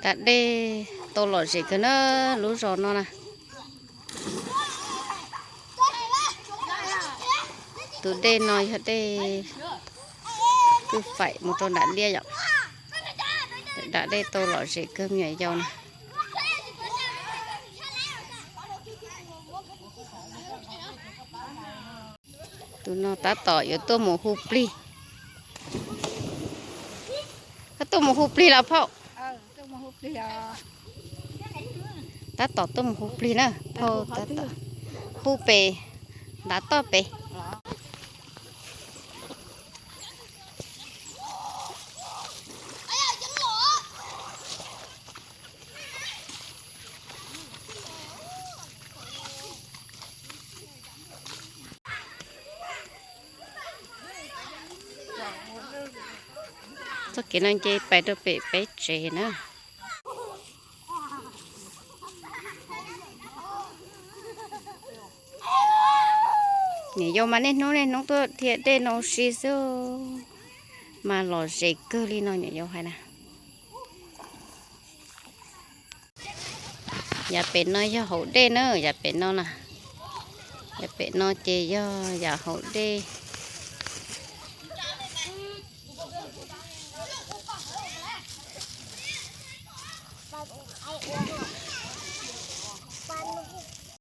Dav dej tau lom zem kawg na, lub zos no na. Tus dej no yog dej twb faim mus rau nram liaj yom. Dav dej tau lom zem kawg me nyuam yaus na. Tus no tab tom yuav tuaj mus hu plig. Koj tuaj mus hu plig los phauj? Tab tom tuaj mus hu plig na phauj, tab tom hu pem ntav toj pem. Txoj kev no nce pais rau pem peb tsev na. Nyuam yaus mas niaj hnub niaj hnub tuaj dhia dej no ua si xwb, mas lom zem kawg li no nyuam yaus hais na. Yav pem no yog haus dej na, yav pem no na. Yav pem no ces yog yam haus dej.